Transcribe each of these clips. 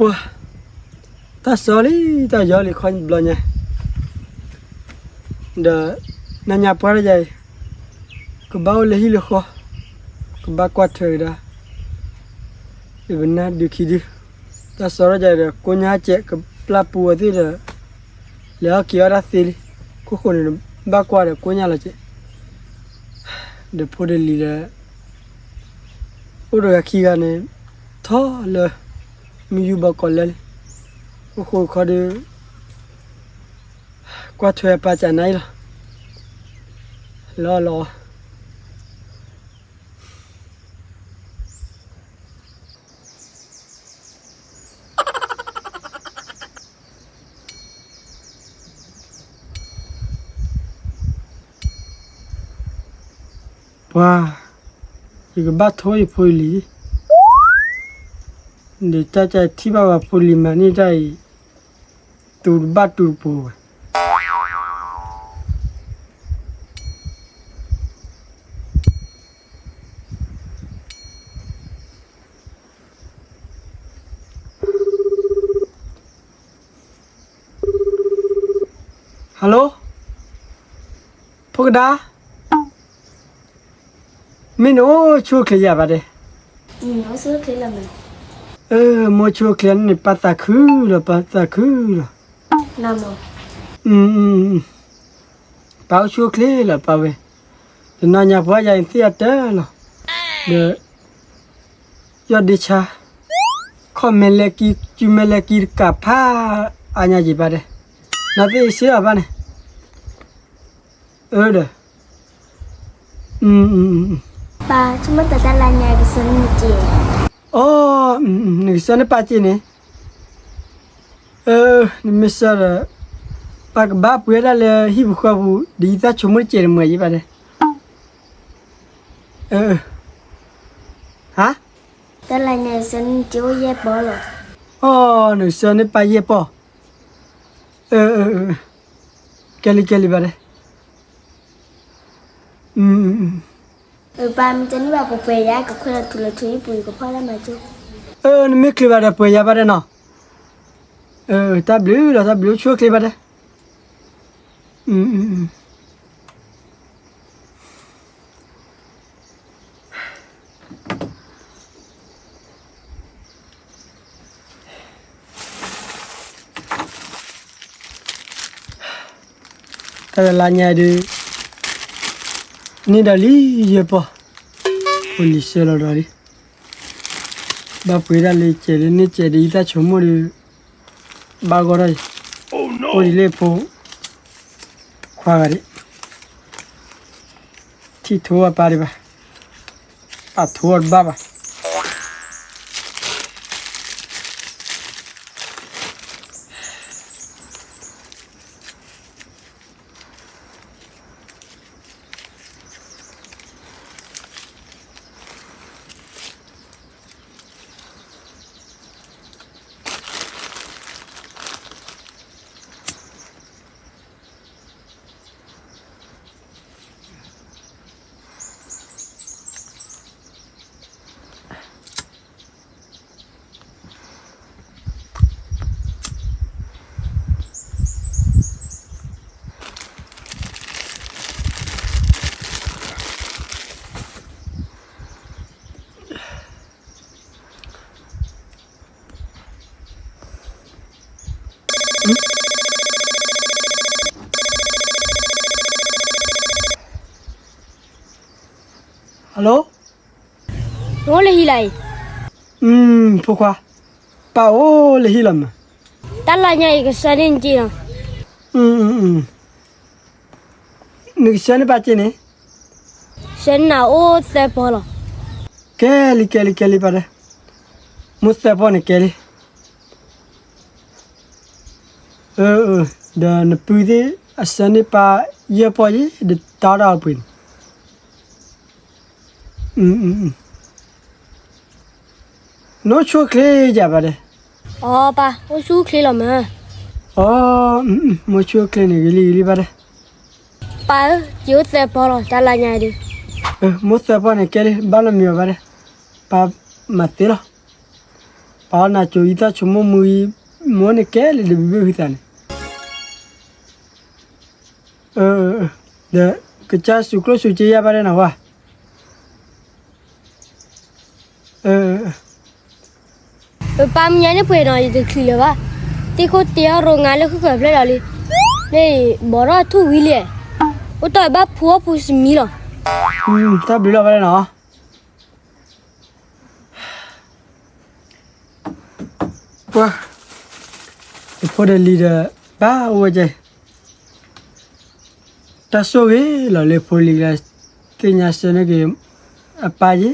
ပှၤ, တၢ်စီလံ, တၢ်ယီလံခီဘျီညါ, ဒီး နညါပှၤတယၤအံၤ, ကဘၣ်အိၣ်လၢဟံၣ်လၢဃီ, ကဘၣ်ကွၢ်ထွဲကဒါ, ယပနၢ်ဒုးခံဒု, တၢ်စီထီၣ်ယၤဒီး ကိညါစဲးကပျၢ်ပူၤအီၤသ့ၣ်ဒီး လဲၤအီၣ်က့ၤအီၣ်တၢ်သ့လံ, ခိၣ်ဃိန့ၣ် ဘၣ်ကွၢ်ဒီးကိညါလီၤစဲး, ဒီးဖိဒီးလံၤလၢ အိၣ်တဂၤခံဂၤန့ၣ် ထီၣ်လၢ မုၢ်ယူၢ်ဘီကီးလဲလံ, ခိၣ်ဃိခီဒီး ကွၢ်ထွဲအပၢ်ကနါအံၤလီၤ, လီၤလီၤ. ပှၤ, ယကဘၣ်ထိယဖိယလံၤ, ဒီးတၢ်ကထံၣ်ဘၣ်ပှၤဖိလံၤမၤန့ၢ်တၢ်အံၤ, တူၤတဘၣ်တူၤတပူၤဘၣ်. Hello, ဖိကဒါ, မ့ၢ်နအိၣ်ဆူၣ်အိၣ်ချ့ယၤဘၣ်ဒဲး, မိၢ်ဆူၣ်အိၣ်ချ့ယၤန့ၣ် ပၢ်သးခုလီၤ, ပၢ်သးခုလီၤ, ပၢ်အိၣ်ဆူၣ်အိၣ်ချ့လီၤပၢ်ဝဲ, တနီၤညါပှၤယၤအံၤသ့ၣ်အတၢၢ်လီၤ, ဒီး ယီၢ်ဒ့ဆါ, ခီၣ်မဲာ်လဲၤကံ, စုမဲာ်လဲၤကံတကးဖးအါညါယံၤဘၣ်ဒဲး, နီၢ်သ့ၣ်အံၤစ့အီၤဘၣ်န့ၣ်, အၢဒီး, ပၢ်ဆိကမိၣ်တၢ်လၢညါကဆၢန့ၢ်နက့, အိ, နကဆၢန့ၢ်ပၢ်က့န့ၣ်, နမ့ၢ်ဆၢဒီး ပၢ်ကဘၣ်ပှ့ၤဒၣ်လၢဟံၣ်ပူၤဃီပူၤ ဒ်ယသးဆိကမိၣ်တကဲးတမုာ်ယံၤဘၣ်ဒဲး, ဟါ, တၢ်လၢညါကဆၢန့ၢ်နက့အိၣ်ယဲၢ်ပီၢ်လီၤ, အိ, နကဆၢန့ၢ်ပၢ်ယဲၢ်ပီၢ်, ကဲလံကဲလံဘၣ်ဒဲး, ပၢ်မ့ၢ်တန့ၢ်ဘၣ်ပှဲၤပှဲၤယၤကခွဲးလီၤထူလီၤထူဟံၣ်ပူၤယကဖီၣ်တၢ်မၤကၠိ, နမ့ၢ်ချုးဘၣ်ဒီးပှဲၤယၤဘၣ်ဒဲးနီၤ, တၢ်ဘျုးလီၤ တၢ်ဘျုးအိၣ်ဆူၣ်အိၣ်ချ့ဘၣ်ဒဲး. တၢ်လၢညါဒုး န့ၢ်ဒီးလံယဲၢ်ပီၢ်, အိၣ်လံဆၢလီၤဒီးလံ, ဘၣ်ပှ့ၤဒၣ်လၢကဲးလၢန့ၢ်ကဲးဒီး ယသးဆိကမိၣ်ဒီး ဘၣ်ဂီၢ်ထီၣ်အံၤ, အိၣ်ဒ်လၢဖိခွါဂၤဒံး, ထံၣ်ထိအပၢ်ဒံးဘၣ်, ပာ်ထိအီၤတဘၣ်ဘၣ်. Hello, နအိၣ်လၢဟံၣ်လီၤအံၤ, ဖိခွါ, ပၢ်အိၣ်လၢဟံၣ်လီၤမး, တၢ်လၢညါအံၤကဆၢန့ၢ်နက့လီၤ, နကဆၢန့ၢ်ပၢ်က့န့ၣ်, ဆၢန့ၢ်နၤအိၣ်သၢပီၢ်လီၤ, ကဲလံကဲလံကဲလံပၢ်ဒဲး, မိၢ်သၢပီၢ်န့ၣ်ကဲလံ. ဒီးနပုၢ်သ့ၣ်အဆၢန့ၢ်ပၢ်ယဲၢ်ပီၢ်ယံၤ ဒီးတၢ်အီၣ်တၢ်အီပှ့ၤန့ၣ်, နအိၣ်ဆူၣ်အိၣ်ချ့ယၤဘၣ်ဒဲး, အီ ပၢ်အိၣ်ဆူၣ်အိၣ်ချ့လီၤမး, အီ, မိၢ်ဆူၣ်အိၣ်ချ့န့ၣ်ဂ့ၤလံဂ့ၤလံဘၣ်ဒဲး, ပၢ်ဧၢ, ယအိၣ်သၢပီၢ်လီၤ တၢ်လၢညါအံၤဒုး, မိၢ်သၢပီၢ်န့ၣ်ကဲလံ ဘၣ်နီတမံၤဘၣ်ဘၣ်ဒဲး, ပၢ်မၤသ့လီၤ. ပာ်အီၣ်နၤကၠိအံၤ သးဆိကမိၣ်မုၢ်အံၤ မိၢ်န့ၣ်ကဲလၢာ်ဒီးဘုဘ့ၣ်ဟုသးန့ၣ်, ဒီးကစၢ်စူးကျိၣ်စူးစ့ယါဘၣ်ဒဲနီၤဝဲ. ပပၢ်မုၢ်ညါန့ၣ်ပှဲၤနီၤ ယတချုးလၢၤဘၣ်, သ့ၣ်ခိၣ်တ့အီၣ်ရိငါလၢခုၣ်ဃၢၤဖျၢၣ်ဒီးလံ, လၢဘီထီၣ်ထူၣ်ဝံၤလံ, အိၣ်တီၢ်ဘၣ်ဖူအီၣ်ဖူစမံလီၤ. တၢ်ဘျုးလီၤဘၣ်ဒဲနီၤ. ပှၤ, ယဖိဒီးလံၤဒီး ဘၣ်အိၣ်ဝဲကဲ, တၢ်ဆိၣ်ဂ့ၤလီၤလၢဖိလံၤကျါ သ့ၣ်ညါဆၢန့ၢ်က့ၤအပၢ်ယဲ,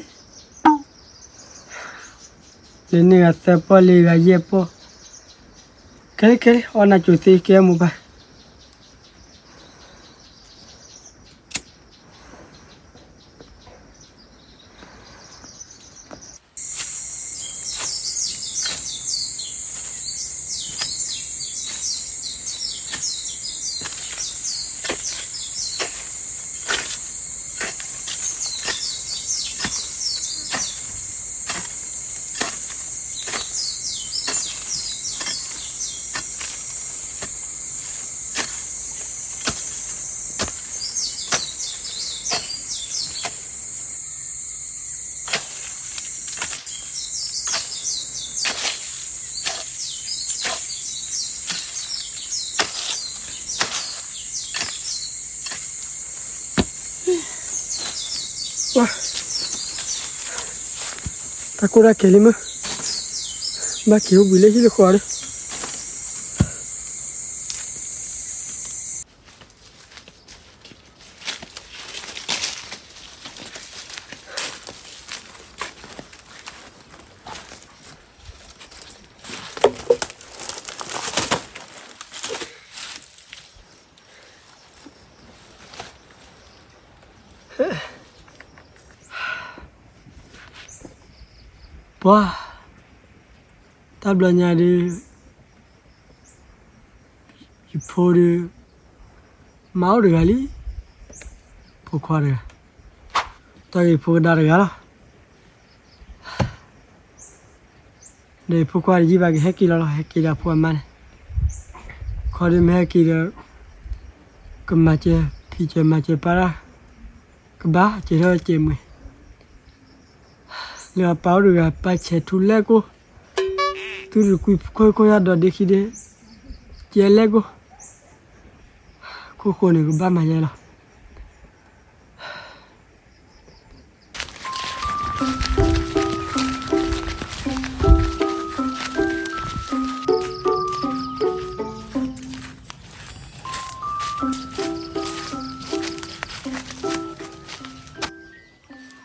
လၢန့ၢ်ဂၤသၢပီၢ်လၢဂၤယဲၢ်ပီၢ်, ခဲလၢာ်ခဲလၢာ် အီၣ်နၤကၠိသ့ကဲမိၢ်ပၢ်. တၢ်ကိၢ်တၢ်ကဲလံမ့ၢ်, ဘၣ်က့ၤအိၣ်ဘှံးလၢဟံၣ်လၢဃီဒီး ပှၤ, တၢ်ဘျီညါဒီး ယဖိဒီး မါအိၣ်တဂၤလံ, ဖိခွါတဂၤ, တၢ်ဂ့ၢ်ဖိကဒါတဂၤလီၤ. ဒီးဖိခွါတယံာ်ဘၣ်ကဟဲက့ၤလီၤလီၤ, ဟဲက့ၤဒီးဖိအမါန့ၣ်, ခီဒီးမ့ၢ်ဟဲက့ၤဒီး ကမၤစၢၤဖံးစၢၤမၤစၢၤပၢ်တၢ်, ကဘၣ်စဲးထီၣ်စဲးမှဲၤ, လၢအပၢ်အိၣ်တဂၤ ပၢ်ဆဲးထူလဲၣ်ကိၢ်, သုတကွံခိၣ်ခိၣ်ယါဒီးဒ့ခံဒ့, ကဲလဲၣ်ကိၢ်, ခိၣ်ဃိန့ၣ် ကဘၣ်မၤယဲလီၤ.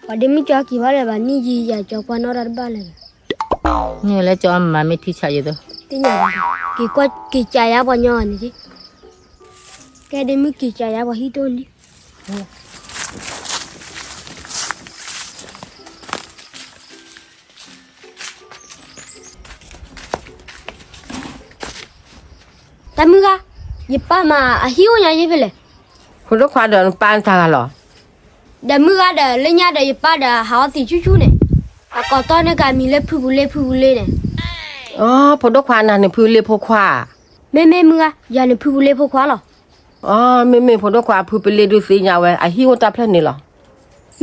ပှၤဒ့မုၣ်ကၠီက့ၤဘၣ်လၢၤဘၣ် နံၣ်ယံာ်ယၤကၠီကွၢ်နီၣ်တၢ်တဘၣ်လၢၤဘၣ်. န့ၣ်လၢကၠီမၤမ့ၢ်ထံဆးယသိး, သ့ၣ်ညါဘၣ်, က့ၤကွၢ်က့ၤကးယါပှၤညီန့ၣ်, ကဲဒ့မုၣ်က့ၤကးယါပှၤဟံၣ်တိၢ်လံ. တၢ်မုၢ်ဂၤ, ယပၢ်မၤအဟံၣ်အိၣ်ညါယဲဖဲလဲၣ်. ဖိဒိၣ်ခွါဒီးနပၢ်နတၢ်ဂၤလီၤ. ဒီးမုၢ်ဂၤဒီးလၢညါဒီးယပၢ်ဒီးဟးအီသံးဆူၣ်ဆူၣ်န့ၣ်, အကိးတီၢ်န့ၢ်ကမံၤလၢဖုပူၤလ့ဖုပူၤလ့န့ၣ်. အိ ဖိဒိၣ်ခွါနၤန့ၣ်ဖုလ့ဖိခွါ. မ့မ့ၢ်မုၢ်ဂၤ, ယၤန့ၣ်ဖုပူၤလ့ဖိခွါလီၤ. အိ မ့မ့ၢ်ဖိဒိၣ်ခွါ ဖုပူၤလ့ဒုးသ့ၣ်ညါဝဲ အဟံၣ်အိၣ်တၢ်ဖျၢၣ်န့ၣ်လီၤ.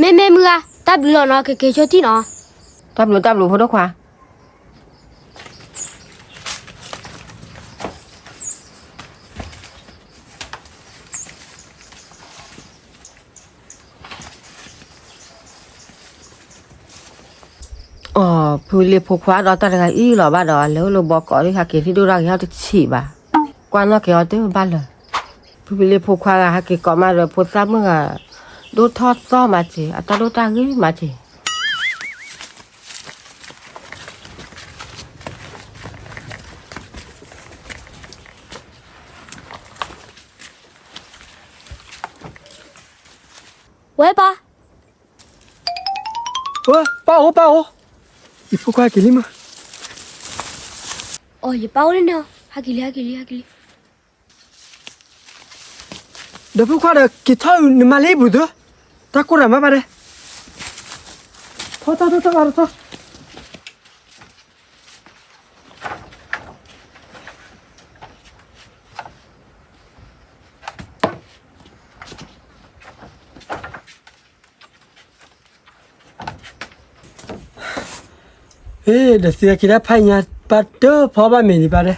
မ့မ့ၢ်မုၢ်ဂၤ, တၢ်ဘျုးလီၤနီၤ ကက့ၤဆိထံၣ်နီၤ. တၢ်ဘျုးတၢ်ဘျုးဖိဒိၣ်ခွါ. အိ ဖုလ့ဖိခွါဒီးတၢ်တဂၤအံၤလီၤဘၣ်ဒီး လဲၤအိၣ်လၢဘီကိးဒ်ဟဲက့ၤထံၣ်ဒိၣ်တၢ်ဂ့ၤဟီၣ်တဆံးဘၣ်. ကွၢ်နီၣ်က့ၤအီၤတဘၣ်လၢၤ. ဖုလ့ဖိခွါဂၤဟဲက့ၤကိးမးဒီး ဖိသၣ်မုၣ်ဂၤ ဒိၣ်ထီၣ်သီမးက့ၤ အတၢ်ဒိၣ်တၢ်ဂ့ၤမးက့ၤ. ဝဲပၢ်, ပၢ်အိၣ် ပၢ်အိၣ်, ယဖိခွါဟဲက့ၤလံမး. အိ ယပၢ်အိၣ်လၢန့ၣ်, ဟဲက့ၤလံ ဟဲက့ၤလံ ဟဲက့ၤလံ. ဒီးဖိခွါဒီးက့ၤထီၣ်နမၤလၢဟံၣ်ပူၤသု, တၢ်ကိၢ်တၢ်မးဘၣ်ဒဲး, ထီၣ်ထီၣ်ထီၣ်ထီၣ်ထီၣ်. ဒီးသုဟဲက့ၤတၢ်ဖးညါ ပၢ်တဖီဘၣ်မ့ၤဒံးပၢ်ဒဲး.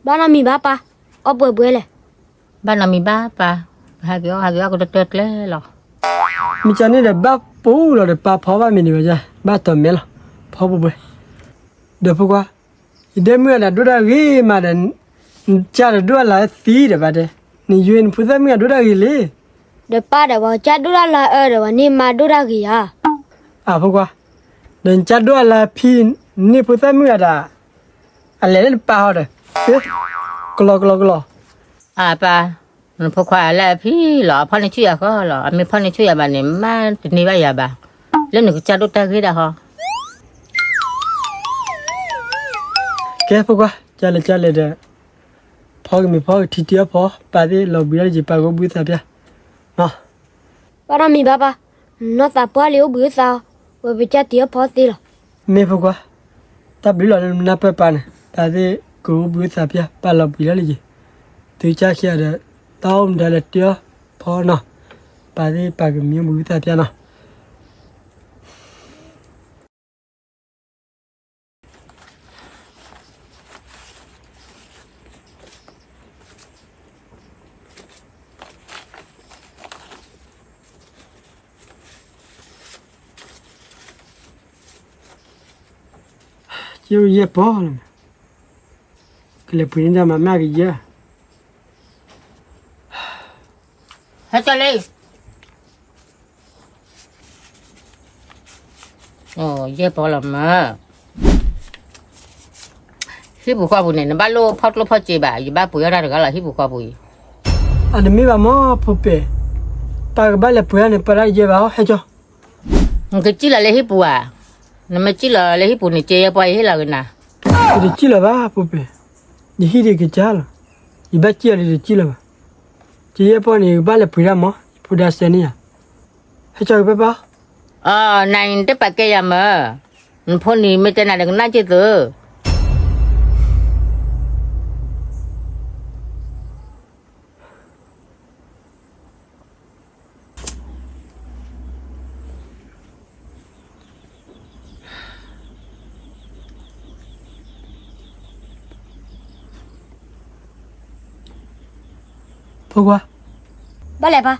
ဘၣ်နီတမံၤဘၣ်ပၢ်, အီၣ်ပှဲၤပှဲၤလဲၣ်. ဘၣ်နီတမံၤဘၣ်ပၢ်, ပဟဲက့ၤအီၣ်ဟဲက့ၤအီၣ်ကတၢၢ်တၢၢ်ကျဲလီၤ. မ့ၢ်ကန့ၣ်ဒီးဘၣ်ပူၤလီၤဒီး ပၢ်ဖီဘၣ်မ့ၤဒံးဘၣ်, ဘၣ်တီၤမဲလီၤ, ဖီပှဲၤပှဲၤ. ဒီးဖိခွါ, ယဒဲမုၣ်အဒၣ်ဒိၣ်တၢ်ဂ့ၤမးဒီး နကၢ်တဒိၣ်အလၤသံဒီးဘၣ်ဒဲး, နယွ့နဖိသၣ်မုၣ်အဒိၣ်တၢ်ဂ့ၤလံ. ဒီးပၢ်ဒီး ပှၤကၢ်ဒိၣ်တၢ်လၤအၢဒီး ပှၤန့ၢ်မါဒိၣ်တၢ်ဂ့ၤဧါ. အဖိခွါ, ဒီးနကၢ်ဒိၣ်အလၤဖံ နန့ၢ်ဖိသၣ်မုၣ်အတၢ်, အလဲၤလၢနပၢ်ဟီဒီး, ကလီကလီကလီ. အပၢ်, နဖိခွါလၢအဖံလီၤ, အဖီၣ်န့ၢ်ဆူၣ်ယၤဃီလီၤ, အမ့ၢ်ဖီၣ်န့ၢ်ဆူၣ်ယၤဘၣ်န့ၣ် မါတန့ၢ်ဘၣ်ယၤဘၣ်, လၢနကစၢ်ဒိၣ်တၢ်ဂ့ၤဒၣ်ဟီ. ကဲဖိခွါ, ကလဲၤကလဲၤဒီး, ဖီကမ့ၤဖီကထံတ့ၢ်အီၣ်ဖီ, ပၢ်သ့ၣ်လီၤဘှံးလီၤလံက့ၤ ပၢ်ကအိၣ်ဘှံးအိၣ်သါပျၢ်, နီၤ. ဘၣ်နီတမံၤဘၣ်ပၢ်, နီၢ်သးပှၢ်လံအိၣ်ဘှံးအိၣ်သါအီၤ, ဝဲပကၢ်တ့ၢ်အီၣ်ဖီသ့လီၤ. မ့ၢ်ဖိခွါ, တၢ်ဘျုးလီၤလၢနနၢ်ပၢၢ်ပၢ်န့ၣ်, ပၢ်သ့ၣ်ကအိၣ်ဘှံးအိၣ်သါပျၢ်, ပၢ်လီၤဘှံးလီၤလံက့ၤ, သုကၢ်ခံဂၤဒီး, တၢ်အိၣ်မူဒါလၢတ့ၢ်အီၣ်ဖီနီၤ, ပၢ်သ့ၣ်ပၢ်ကမ့ၢ်အိၣ်ဘှံးအိၣ်သါပျၢ်နီၤ. ကယဲၢ်ပီလီၤ, ကလဲၤပှ့ၤန့ၢ်တၢ်မၤမၢ်ကယဲၢ်, ဟဲကၢ်လံ. ယဲၢ်ပီလီၤမး, ဟံၣ်ပူၤဃီပူၤန့ၣ် နဘၣ်လိၣ်ဖီၣ်ကျိၣ်ဖီၣ်စ့ဘၣ်, ယဘၣ်ပှ့ၤအီၣ်တၢ်တဂၤလီၤ ဟံၣ်ပူၤဃီပူၤအံၤ. အတမ့ၢ်ဘၣ်မးဖိပ့ၤ, ပၢ်ကဘၣ်လဲၤပှ့ၤတၢ်န့ၣ် ပၢ်တၢ်ယဲၢ်ဘၣ်အီၤ ဟဲကၠီ. နကစံၣ်လီၤလၢဟံၣ်ပူၤဧါ, နမ့ၢ်စံၣ်လီၤလၢဟံၣ်ပူၤန့ၣ် ကယဲၢ်ပီယဟ့ၣ်လီၤက့ၤနၤ. ယတစံၣ်လီၤဘၣ်ဖိပ့ၤ, ယဟံၣ်ဒံးကစၢ်လီၤ, ယဘၣ်စံၣ်လီၤဒီးတစံၣ်လီၤဘၣ်. ကယဲၢ်ပီန့ၣ် ယကဘၣ်လဲၤပှ့ၤတၢ်မး, ယဖိဒါစဲန့ၣ်ယၤ, ဟဲကၠီက့ၤပၢ်ပၢ်. နၤအံၤနတပာ်ကဲယၤမး, နဖိနံၤမ့ၢ်တဲနၤဒီးကနၣ်က့ၤသု. ဖိခွါ, ဘၣ်လဲၣ်ပၢ်.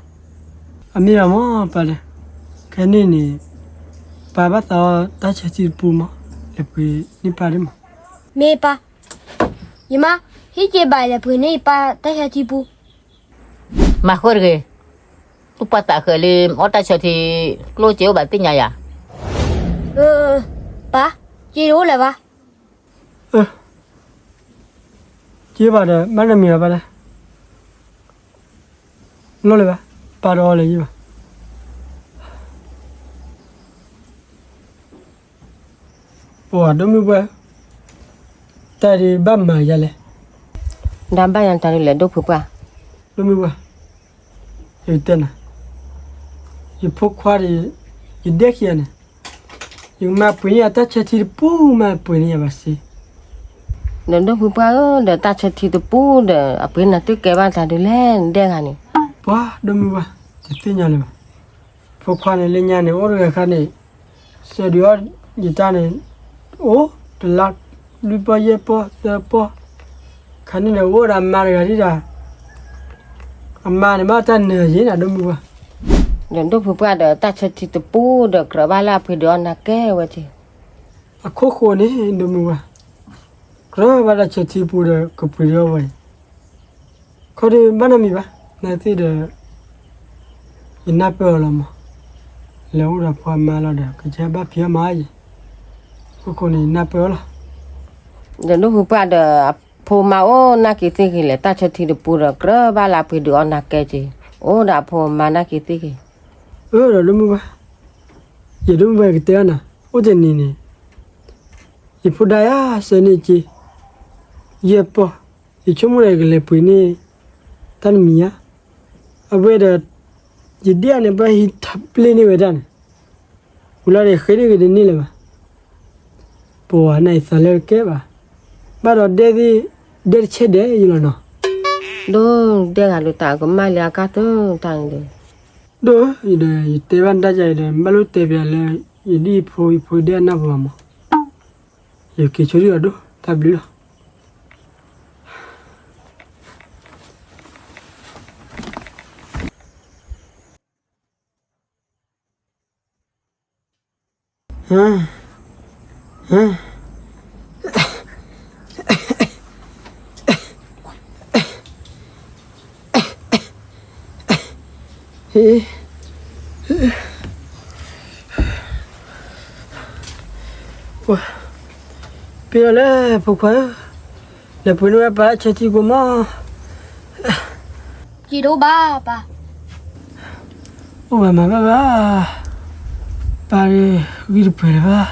အမ့ၢ်ဘၣ်မးပၢ်ဒီး, ခဲန့ၣ်န့ၣ်, ပၢ်ဘၣ်သးအီတၢ်ဆၢထံတပူမး, လဲၤပှ့ၤန့ၢ်ပၢ်ဒ်မး. မ့ၢ်ပၢ်, ယမါ, ဟံၣ်က့ၤဘၣ်လဲၤပှ့ၤန့ၢ်ယပၢ်တၢ်ဆၢထံပူ. မၤဃုတဂ့ၤ, သူၣ်ပှၢ်သးဃဲးလံ, အီၣ်တၢ်ဆၢထံ, ကျိၣ်စ့အိၣ်ဘၣ်သ့ၣ်ညါယၤ. ပၢ်, က့ၤတအိၣ်လၢၤဘၣ်. က့ၤဘၣ်ဒီး ဘၣ်နမံၤလီၤပၢ်လၢ, လီၢ်လၢၤဘၣ်, ပၢ်တအီလၢၤယံၤဘၣ်. ပှၤဒိၣ်မုၢ်ပှၢ်, တၢ်ဒုးဘၣ်မၤယၤလဲၣ်. ဒၣ်ဘၣ်ယၤတၢ်ဒုးလဲၣ်ဒိၣ်ဖုပှၢ်. ဒိၣ်မုၢ်ပှၢ်, ယကတဲနၤ, ယဖိခွါဒီး, ယဒဲခံဂၤန့ၣ်, ယကမၤပှ့ၤန့ၢ်ယတၢ်ဆၢထံတပူမး ပှ့ၤန့ၢ်ယၤဘၣ်စ့. ဒီးဒိၣ်ဖုပှၢ်ဧၢ, ဒီးတၢ်ဆၢထံတပူဒီး အပှ့ၤနၤတကဲဘၣ်တၢ်ဒုးလဲၣ်ဒဲဂၤန့ၣ်. ပှၤဒိၣ်မုၢ်ပှၢ်, တသ့ၣ်ညါလၢၤဘၣ်. ဖိခွါန့ၣ်လၢညါန့ၣ် အိၣ်တဂၤခါန့ၣ်, ဆဲးဒုးအီၣ်ယတၢ်န့ၣ်, အိၣ်တလါ, လွံၢ်ပီၢ်ယဲၢ်ပီၢ်သၢပီၢ်, ခါန့ၣ်ဒီးအိၣ်ဒီးအမါတဂၤဒ်ဒီး, အမါန့ၣ်ဘၣ်တၢ်နၢၤယဲၢ်နၤဒိၣ်မုၢ်ပှၢ်. ဒီးဒိၣ်ဖုပှၢ်ဒီးတၢ်ဆၢထံတပူဒီးကြၢးဘၣ်လၢအပှ့ၤဒုးအီၣ်နၤကဲဝဲက့. အခိၣ်ဃိန့ၣ် ဒိၣ်မုၢ်ပှၢ်, ကြၢးဘၣ်တၢ်ဆၢထံပူဒီးကပှ့ၤဒုးအီၣ်ဝဲအံၤ, ခီဒုးဘၣ်နီတမံၤဘၣ်, နသ့ၣ်ဒီး, ယနၢ်ပၢၢ်အီၤလီၤမး, လဲၤအိၣ်ဒီးဖိအမါလီၤဒီး ကစၢ်ဘၣ်ဖံးအီၣ်မၤအါယဲၢ်, ခိၣ်ဃိန့ၣ် ယနၢ်ပၢၢ်အီၤလီၤ. ဒီးဒိၣ်ဖုပှၢ်ဒီး, အဖိမါအိၣ်နာ်က့ၤသ့ၣ်ဂ့ၤလဲၣ်, တၢ်ဆၢထံတပူဒီးကြၢးဘၣ်လၢအပှ့ၤဒုးအီၣ်နၤကဲက့, အိၣ်ဒီးအဖိအမါနာ်က့ၤသ့ၣ်ဂ့ၤ. အၢ ဒီးဒိၣ်မုၢ်ပှၢ်, ယဒိၣ်မုၢ်ပှၢ်ကတဲအီၤနၤ, အိၣ်တနံၤန့ၣ်, ယဖိဒါယၤစဲန့ၣ်က့, ယဲၢ်ပီၢ်, ယဆိကမိၣ်ဒီးကလဲၤပှ့ၤန့ၢ်, တၢ်တမံၤညါ, အဝဲဒီး, ယဒ်အန့ၣ် ဘၣ်ဟံးထီၣ်ပျ့ၤန့ၢ်ဝဲဒၣ်န့ၣ်, ဝံၤလီၤဒီးဃ့န့ၢ်ဂ့ၤတန့ၢ်လၢၤဘၣ်. ပှၤနအံၤသးလၢကဲဘၣ်, ဘၣ်ဒီးဒဲသ့ၣ်, ဒဲတဆဲဒဲးယလီၤနီၤ. ဒိၣ်ဒဲဂၤဒုးတၢ်ကမၣ်လၢအကါသၢတၢ်န့ၣ်ဒီး, ဒိၣ်ဧၢ, ယဒီးယတဲဘၣ်နတၢ်ယၤအံၤဒီး ဘၣ်လိၣ်တဲပျးလၢ, ယဒ်ယဖိယဖိဒဲအနၢ်ပၢၢ်ဘၣ်မး. ယက့ၤဆိဒံးအီၤဒိၣ် တၢ်ဘျုးလီၤ. ပ့ၤလီၤလၢဖိခွါဧၢ, လဲၤပှ့ၤန့ၢ်ဝဲပၢ်ဆၢထံကိးမီၢ်, က့ၤဒိၣ်ဘၣ်ပၢ်, အိၣ်ဘၣ်မၤဘၣ်ဘၣ်, ပၢ်ဂံၢ်တပှဲၤလၢၤဘၣ်.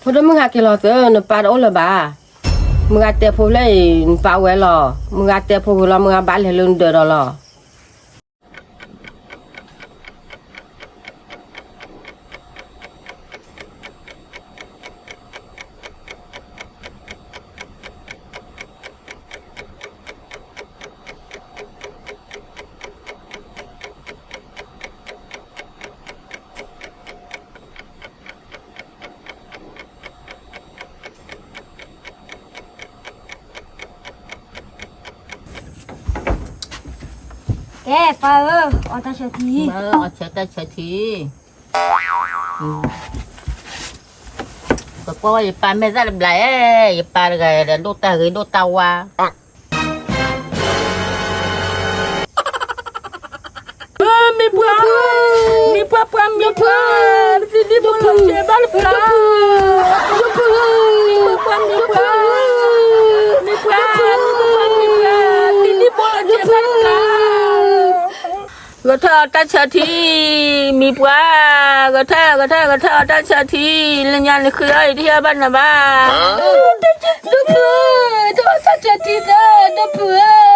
ဖိဒိၣ်မုၢ်ဂၤက့ၤလီၤသၢ, နပၢ်တအိၣ်လၢၤဘၣ်. မုၢ်ဂၤတဲဖိဖျၢၣ်အံၤ နပၢ်ဝဲလီၤ. မုၢ်ဂၤတဲဖိဝံၤလီၤ မုၢ်ဂၤဘၣ်လဲၤလၢနဒၢးဒီးလီၤ. ကဲ ပၢ်ဧၢ, အီၣ်တၢ်ဆၢထံ, အီၣ်ဆၢတၢ်ဆၢထံ, ကကွၢ်ဝဲယပၢ်မဲာ်သၣ်တဘျီဧဲ, ယပၢ်တဂၤဒီးဒိၣ်တၢ်ဂ့ၤဒိၣ်တၢ်ဝါ မ့ၢ်ပှၤ, မ့ၢ်ပှၤပှၤမ့ၢ်ပှၤ, သံဒံးဘိလီၤစဲးဘၣ်တပျၢ်, မ့ၢ်ပှၤမ့ၢ်ပှၤ, မ့ၢ်ပှၤ, မ့ၢ်ပှၤမ့ၢ်ပှၤ, သံဒံးဘိလီၤစဲးဘၣ်တပျၢ်. ဂဲၤထၢၣ်အီၣ်တၢ်ဆၢထံ, မ့ၢ်ပှၤ, ဂဲၤထၢၣ်, ဂဲၤထၢၣ်, ဂဲၤထၢၣ်အီၣ်တၢ်ဆၢထံ, လၢညါနဃ့အီၣ်အံၤတဟ့ၣ်အီၣ်ဘၣ်နၤဘၣ်. ဒိၣ်ဖု, ဒိၣ်ဖု, တၢ်ဆၢထံသၢ, ဒိၣ်ဖုဧၢ.